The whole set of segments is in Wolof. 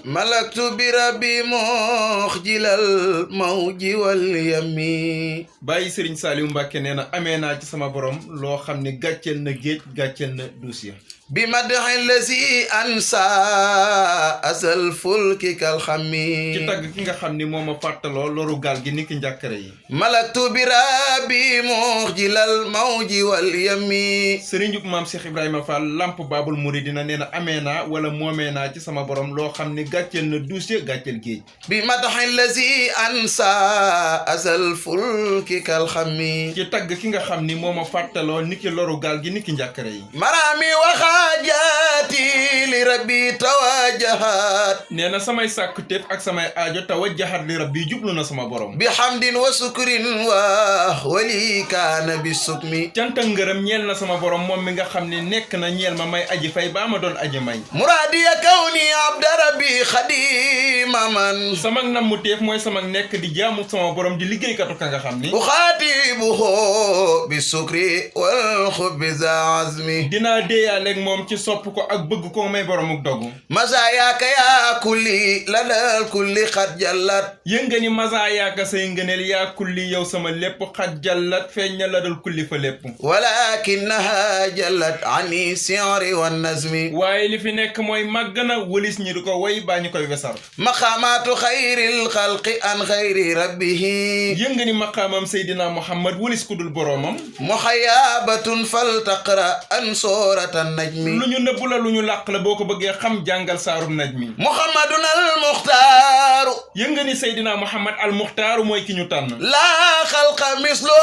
malaktu bi rabbi muxjilal mawji wal yami. bàyyi Serigne Saliou Mbacke nee na amee naa ci sama borom loo xam ne gàcceel na géej gàcceel na duus ya. bi madxin lasi ansa asal fulki kal xammi. ci tagg ki nga xam ni moo ma fàttaloo loru gaal gi niki njàkkare yi. malaktu bi rabbi muxjilal mawji wal yami. Serigne maam Cheikh Ibrahima Fall lamp Babul Mouridina nee na amee naa wala moomee naa ci sama borom loo xam ni gàcceel na duus ya gàcceel géej. bi madxin lasi ansa asal fulki kal xammi. ci tagg ki nga xam ni moo ma fàttaloo niki loru gaal gi niki njàkkare yi. marami waxaajaati li rabbi tawajahat. nee na samay sàkkuteef ak samay aajo tawajahat li rabbi jublu na sama borom. bi hamdin wa sukrin wa wali kaana bi sukmi. cant ak ngërëm ñeel na sama borom moom mi nga xam ne nekk na ñeel ma may aji fay ba ma doon aji may. muraadiya kawni abda rabbi xadima man. sama nammu teef mooy sama nekk di jaamu sama borom di liggéeykatu ka nga xam ni. uxaatibuhu bi sukri wal xubbi za azmi. dinaa déeyaaleeg moom ci sopp ko ak bëgg ko may boromuk dogu. masayaaka yaa kulli ladal kulli xat jallat. yënga ni masaayaaka say ngëneel yaa kulli yow sama lépp xat jallat feeñ na ladal kulli fa lépp. walakinaha jallat ani si'ri wan nazmi. waaye li fi nekk mooy màgg na wëlis ñi di ko woy baa ñu koy wesar. maqaamaatu xayril xalqi an xayri rabbihi. yënga ni maqaamam Seydina Muhammad wëlis ku dul boroomam. muxayaabatun fal taqra an sooratan najmi. lu ñu nëbb la lu ñu làq la boo ko bëggee xam jàngal saarum najmi. muhammadun al muxtaaru. yënga ni Seydina Muhammad al muxtaaru mooy ki ñu tànn. laa xalqa mislo.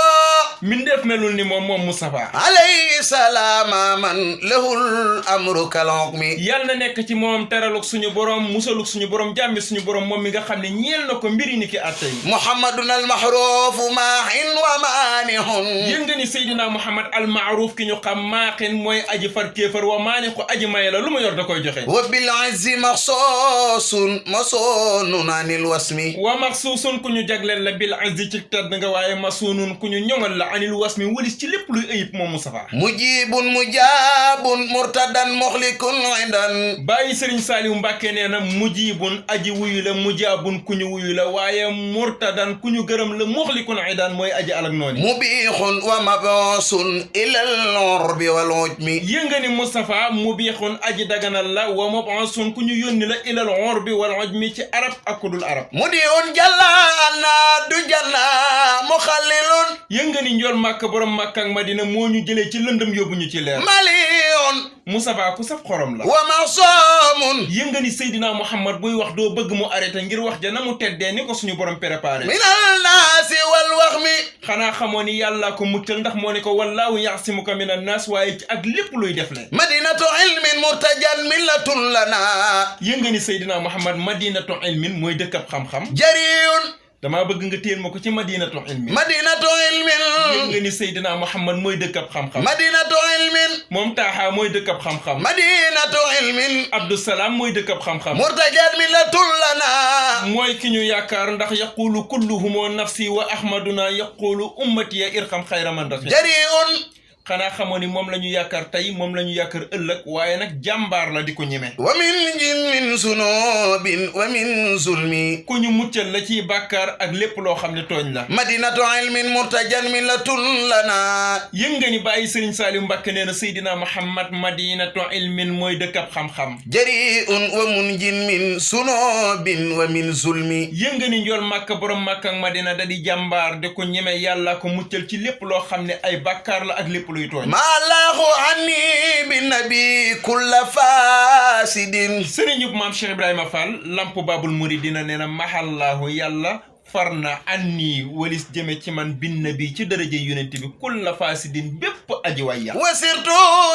mindeef melul ni moom Mustafa. alayhi salaama man lahul amru kal hukmi. yal na nekk ci moom teraluk suñu borom musaluk suñu borom jàmmi suñu borom moom mi nga xam ne ñeel na ko mbiri ni ki àtte yi. muhammadun al maxruufu maahin wa maanihun. yënga ni Seydina Muhammad al maaruf ki ñu xam maaxin mooy aji far kéefar wa maanixu aji maye la lu ma yor da koy joxe. wa bil izzi maxsuusun masoonun anil wasmi. wa maxsuusun ku ñu jagleel la bil izzi ci tedd nga waaye masoonun ku ñu ñoŋal la anil wasmi wëlis ci lépp luy ayib moom Mustafa. mujibun mujaabun murtadan muxlikun indan. bàyyi Serigne Saliou Mbacke nee na mujibun aji wuyu la mujaabun ku ñu wuyu la waaye murtadan ku ñu gërëm la muxlikun indan mooy aji alak nooni. mubixun wa mabusun ilal urbi wal ujmi. yënga ni Mustafa mubixun aji daganal la wa mabusun ku ñu yónni la ilal urbi wal ujmi ci arab ak ku dul arab. mudiun jalla anna du janna muxallilun. yënga ni njool màkk borom màkk ak madina moo ñu jëlee ci lëndëm yóbbu ñu ci leer. maliun Mustafa ku saf xorom la. wa masoomun. yënga ni Seydina Muhammad buy wax doo bëgg mu arrêté ngir wax ja na mu teddee ni ko suñu borom préparé. minal naasi wal waxmi. xanaa xamoo ni yàllaa ko muccal ndax moo ne ko wallaahu yaasimuka minan naas waaye ci ak lépp luy def le. madinatu ilmin murtajan millatun lana. yënga ni Seydina Muhammad madinatu ilmin mooy dëkkab xam-xam. jariun. damaa bëgg nga téel ma ko ci madinatu ilmin. madinatu ilmin. yënga ni Seydina Muhammad mooy dëkkab xam-xam. madinatu ilmin. moom taaxaa mooy dëkkab xam-xam. madinatu ilmin. Abdusalaam mooy dëkkab xam-xam. murtajan millatun lana. mooy ki ñu yaakaar ndax yaqulu kulluhumoo nafsi wa ahmaduna yaqulu ummati ya irxam xayra man rafi. jariun. xanaa xamoo ni moom la ñu yaakaar tey moom la ñu yaakaar ëllëg waaye nag jàmbaar la di ko ñeme. wa min jin min sunubin wa min zulmi. ku ñu muccal la ci bàkkaar ak lépp loo xam ne tooñ la. madinatu ilmin murtajan millatun lana. yënga ni bàyyi Serigne Saliou Mbacke nee na Seydina Muhammad madinatu ilmin mooy dëkkab xam-xam. jariun wa munjin min sunubin wa min zulmi. yënga ni njool màkk borom màkk ak madina da di jàmbaar di ko ñeme yàlla ko muccal ci lépp loo xam ne ay bàkkaar la ak lépp luy tooñ. maalaahu anni bi nabi kulla fasidin. sëriñub maam Cheikh Ibrahima Fall lamp Babul Mouridina nee na mahallaahu yàlla far na anni walis jëme ci man bin nabi ci daraje yonent bi kulla fasidin bépp aji way yàq. wasirtu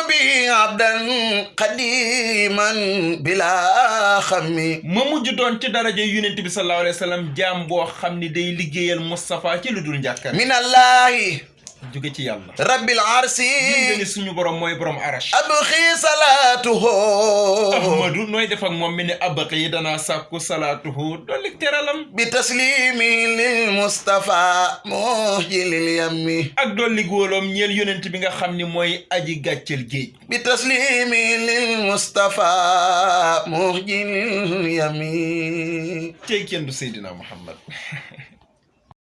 bi abdan qadiman bila xammi. ma mujj doon ci daraje yonent bi sallallahu alayhi wa sallam jaam boo xam ni day liggéeyal Mustafa ci lu dul njàkkar. minallahi jóge ci yàlla rabbil arsi nga ni suñu borom mooy borom arash abxi salaatuhu ahmadu nooy def ak moom mi ne abaqi yi danaa sàkku salaatuhu dolli teralam bi taslimi lil mustafa muhjilil yammi ak dolli góoloom ñeel yonent bi nga xam ni mooy aji gàccel géej bi taslimi lil mustafa muhjilil yammi tey kenn du Seydina Muhammad